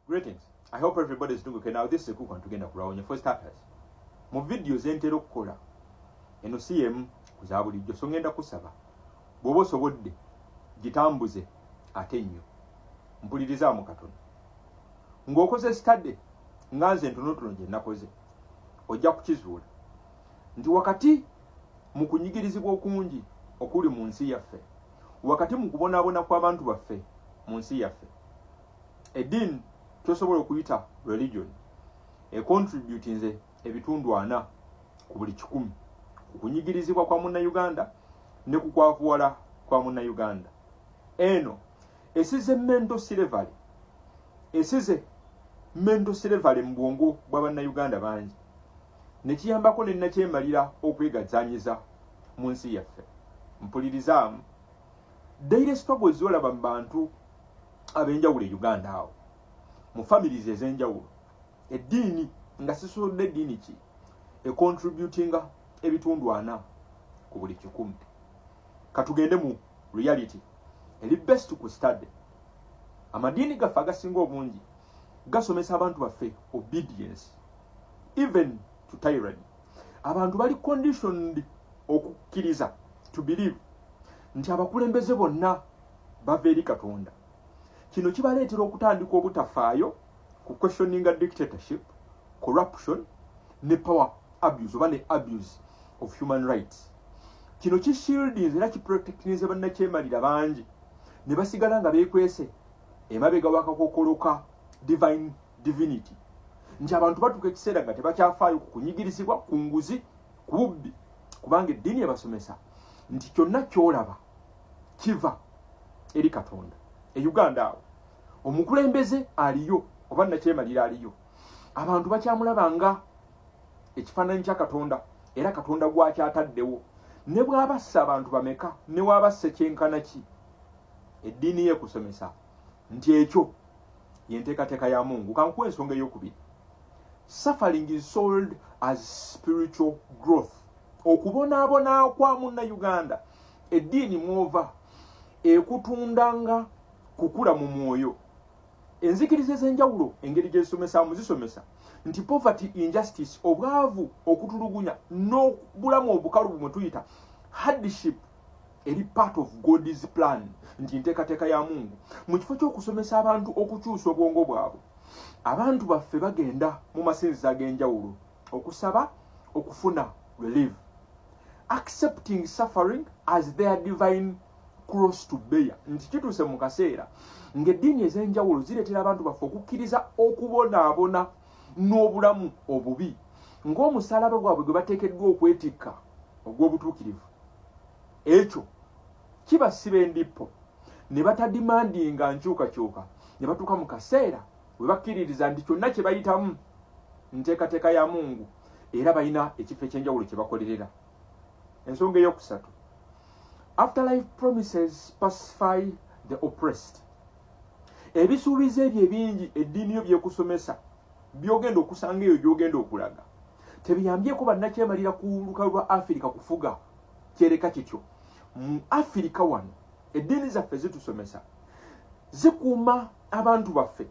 Greetings. I hope everybody is doing okay. Now this is a quick one tugenda kulawonye for starters. Mu video zentera okukola eno si yemu ku za bulijjo, so ngenda kusaba bw'oba osobodde gitambuze ate nnyo. Mpulirizaamu katono. Ng'okoze study nga nze ntonotono gye nakoze, ojja kukizuula nti wakati mu kunyigirizibwa okungi okuli mu nsi yaffe, wakati mu kubonaabona kw'abantu baffe mu nsi yaffe, eddiini kyosobola okuyita religion econtributinze 40% ku kunyigirizibwa kwa Munnayuganda ne ku kwavuwala kwa Munnayuganda. Eno esize mental slavery, esize mental slavery mu bwongo bwa Bannayuganda bangi, ne kiyambako ne nakyemalira okwegazanyiza mu nsi yaffe. Mpulirizaamu, daily struggles zolaba mu bantu ab'enjawulo e Uganda awo mu families ez'enjawulo, eddiini nga sisobodde eddiini ki econtributinga 40%. Katugende mu reality eri best ku study. Amadiini gaffe agasinga obungi gasomesa abantu baffe obedience even to tyranny. Abantu bali conditioned okukkiriza, to believe nti abakulembeze bonna bava eri Katonda. Kino kibaleetera okutandika obutafaayo ku questioninga dictatorship, corruption ne power abuse oba ne abuse of human rights. Kino kishieldinze era kiprotectinze bannakyemalira bangi ne basigala nga beekwese emabega w'akakookolo ka divine divinity, nti abantu batuuka ekiseera nga tebakyafaayo ku kunyigirizibwa, ku nguzi, ku bubbi, kubanga eddiini ebasomesa nti kyonna kyolaba kiva eri Katonda. E Uganda awo omukulembeze aliyo oba nakyemalira aliyo, abantu bakyamulaba nga ekifaananyi kya Katonda, era Katonda gwakyataddewo. Ne bw'abassa abantu bameka, ne bw'abassa kyenkana ki, eddiini ye kusomesa nti ekyo yenteekateeka ya Mungu. Kankuwa ensonga eyokubiri: suffering is sold as spiritual growth. Okubonaabona kwa Munnayuganda, eddiini mwova ekutundanga kukula mu mwoyo. Enzikiriza ez'enjawulo engeri gyezisomesaamu, zisomesa nti poverty, injustice, obwavu, okutulugunya n'obulamu obukalubu mwe tuyita hardship eri part of God's plan, nti nteekateeka ya Mungu. Mu kifo ky'okusomesa abantu okukyusa obwongo bwabwe, abantu baffe bagenda mu masinzizo ag'enjawulo okusaba okufuna relief, accepting suffering as their divine cross to bear, nti kituuse mu kaseera ng'eddiini ez'enjawulo zireetera abantu baffe okukkiriza okubonaabona n'obulamu obubi ng'omusalaba gwabwe gwe bateekeddwa okwetikka ogw'obutuukirivu. Ekyo kibasiba endippo ne batademandinga nkyukakyuka, ne batuuka mu kaseera we bakkiririza nti kyonna kye bayitamu nteekateeka ya Mungu, era balina ekifo ekyenjawulo kye bakolerera. Ensonga eyokusatu: afterlife promises pacify the oppressed. Ebisuubizo ebyo ebingi eddiini yo byekusomesa, byogenda okusanga eyo gyogenda okulaga, tebiyambyeko bannakyemalira ku lukalu lwa Afirika kufuga kyereka kityo. Mu Afirika wano eddiini zaffe zitusomesa, zikuuma abantu baffe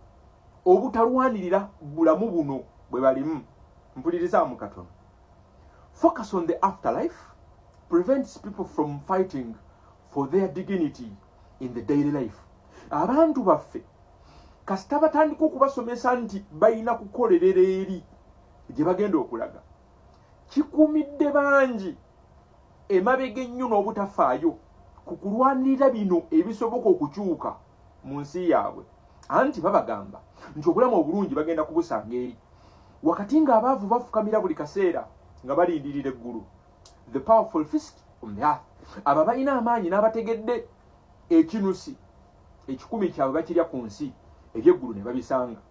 obutalwanirira bulamu buno bwe balimu. Mpulirizaamu katono: focus on the afterlife prevents people from fighting for their dignity in the daily life. Abantu baffe kasita batandika okubasomesa nti balina kukolerera eri gye bagenda okulaga, kikuumidde bangi emabega ennyo n'obutafaayo ku kulwanirira bino ebisoboka okukyuka mu nsi yaabwe, anti babagamba nti obulamu obulungi bagenda kubusanga eri, wakati ng'abaavu bafukamira buli kaseera nga balindirira eggulu. The powerful feast on the earth. Abo balina amaanyi n'abategedde ekinusi ekikumi kyabwe bakirya ku nsi, ebyeggulu ne babisanga.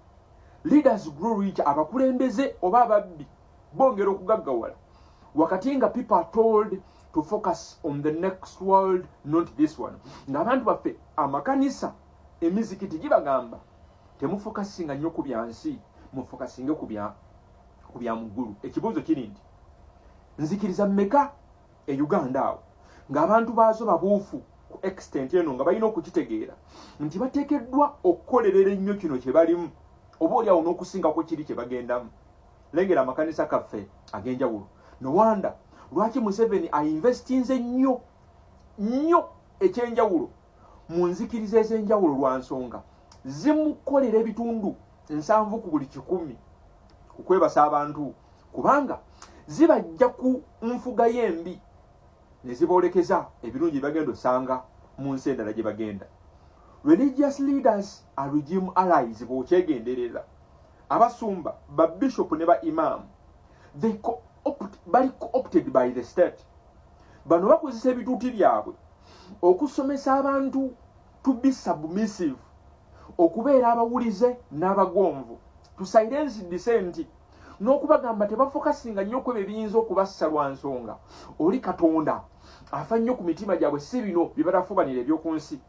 Leaders grow rich. Abakulembeze oba ababbi bongera okugaggawala, wakati nga people are told to focus on the next world, not this one, ng'abantu baffe amakanisa, emizikiti gibagamba temufocusinga nnyo ku byansi, mufocusinge ku bya muggulu. Ekibuuzo kiri nti nzikiriza mmeka e Uganda awo ng'abantu baazo babuufu ku extent eno nga balina okukitegeera nti bateekeddwa okukolerera ennyo kino kye balimu? Oba oli awo n'okusingako kiri kye bagendamu. Lengera amakanisa kaffe ag'enjawulo. No wonder lwaki Museveni ainvestinze nnyo nnyo ekyenjawulo mu nzikiriza ez'enjawulo, lwa nsonga zimukolera ebitundu 70 ku buli 100 kukwebasa abantu, kubanga zibajja ku nfuga y'embi ne ziboolekeza ebirungi byebagenda osanga mu nsi endala gye bagenda. Religious leaders are regime allies. Bw'okyegenderera, abasumba, ba bishop ne ba imam, they co-opt, bali co-opted by the state. Bano bakozesa ebituuti byabwe okusomesa abantu to be submissive, okubeera abawulize n'abagonvu, to silence dissent n'okubagamba tebafokasinga nnyo ku ebyo ebiyinza okubassa, lwa nsonga oli Katonda afa nnyo ku mitima gyabwe, si bino bye batafubanira eby'oku nsi.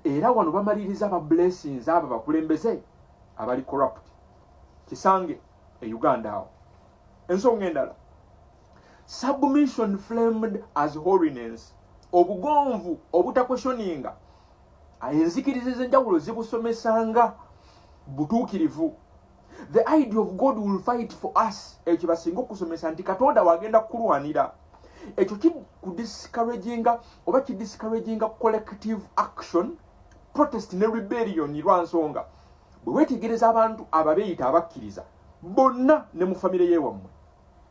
Era wano bamaliriza ba blessings abo bakulembeze abali corrupt. Kisange e Uganda awo. Ensonga endala, submission framed as holiness, obugonvu obutaquestioninga, enzikiriza ez'enjawulo zibusomesanga butuukirivu. The idea of "God will fight for us", ekyo basinga okusomesa nti Katonda wagenda kukulwanira, ekyo kikudiscouraginga oba kidiscouraginga collective action, protest ne rebellion, lwa nsonga bwe weetegereza abantu ababeeyita abakkiriza bonna ne mu famire yeewammwe,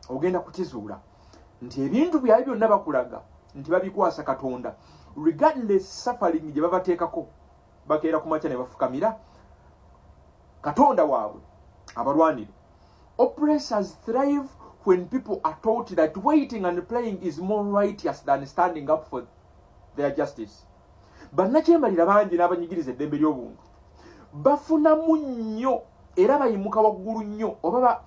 ogenda kukizuula nti ebintu byabwe byonna bakulaga nti babikwasa Katonda. Regardless suffering gye babateekako, bakeera ku makya ne bafukamira Katonda waabwe abalwanire. Oppressors thrive when people are taught that waiting and praying is more righteous than standing up for their justice. Bannakyemalira bangi n'abanyigiriza eddembe ly'obuntu bafunamu nnyo era bayimuka waggulu nnyo oba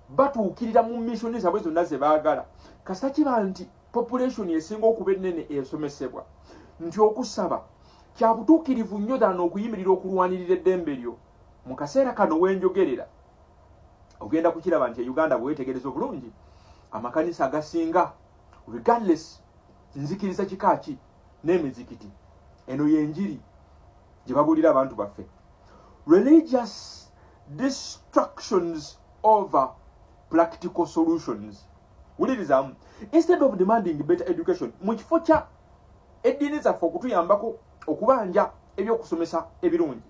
batuukirira mu missioni zaabwe zonna ze baagala kasita kiba nti population esinga okuba ennene esomesebwa nti okusaba kya butuukirivu nnyo ddala n'okuyimirira okulwanirira eddembe lyo. Mu kaseera kano wenjogerera, ogenda kukiraba nti e Uganda, bwe weetegereza obulungi, amakanisa agasinga, regardless nzikiriza kika ki, n'emizikiti, eno y'enjiri gye babuulira abantu baffe. Religious distractions over practical solutions. Wulirizamu, instead of demanding better education, mu kifo kya eddiini zaffe okutuyambako okubanja ebyokusomesa ebirungi,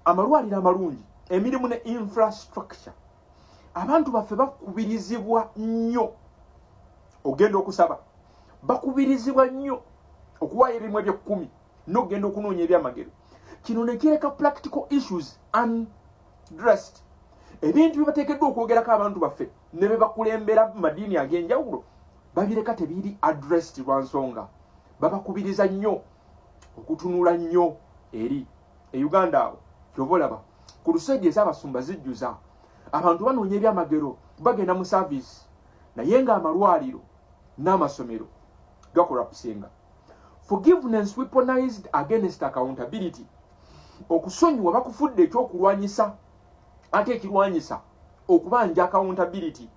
amalwaliro amalungi, emirimu ne infrastructure, abantu baffe bakubirizibwa nnyo ogenda okusaba, bakubirizibwa nnyo okuwaayo ebimu ebyekkumi n'okugenda okunoonya ebyamagero. Kino ne kireka practical issues unaddressed. Ebintu bye bateekeddwa okwogerako abantu baffe ne be bakulembera mu madiini ag'enjawulo babireka tebiri addressed, lwa nsonga babakubiriza nnyo okutunula nnyo eri. E Uganda awo kyova olaba ku luseegi ez'abasumba zijjuza abantu banoonya ebyamagero, bagenda mu service, naye ng'amalwaliro n'amasomero gacollapsinga. Forgiveness weaponized against accountability. Okusonyiwa bakufudde ekyokulwanyisa ate ekirwanyisa okubanja accountability.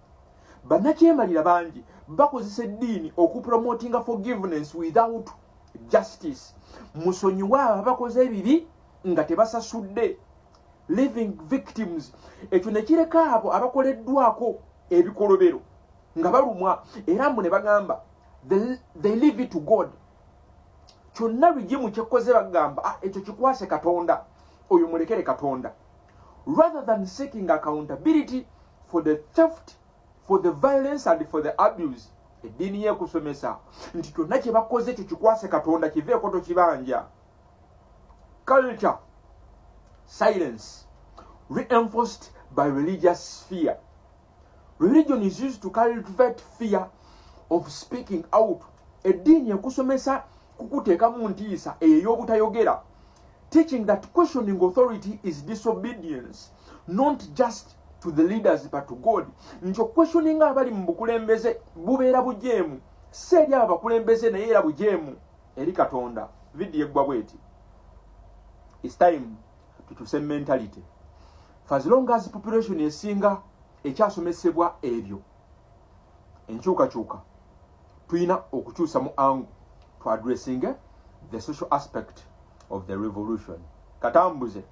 Bannakyemalira bangi bakozesa eddiini okupromotinga forgiveness without justice. Musonyiwe abo abakoze ebibi nga tebasasudde, leaving victims. Ekyo ne kireka abo abakoleddwako ebikolobero nga balumwa, era mbu ne bagamba they leave it to God. Kyonna regime kyekkoze bagamba, "Ah, ekyo kikwase Katonda, oyo mulekere Katonda," rather than seeking accountability for the theft, for the violence and for the abuse. Eddiini yeekusomesa nti kyonna kye bakoze ekyo kikwase Katonda, kiveeko, tokibanja. Culture silence reinforced by religious fear. Religion is used to cultivate fear of speaking out. Eddiini ekusomesa kukuteekamu ntiisa eyo ey'obutayogera, teaching that questioning authority is disobedience, not just to the leaders but to God, nti okuquestioninga abali mu bukulembeze bubeera bujeemu, si eri abo bakulembeze naye era bujeemu eri Katonda. Vidiyo eggwa bweti: it's time tukyuse mentality. For as long as population esinga ekyasomesebwa ebyo, enkyukakyuka tulina okukyusa mu angle to addressing the social aspect of the revolution. Katambuze.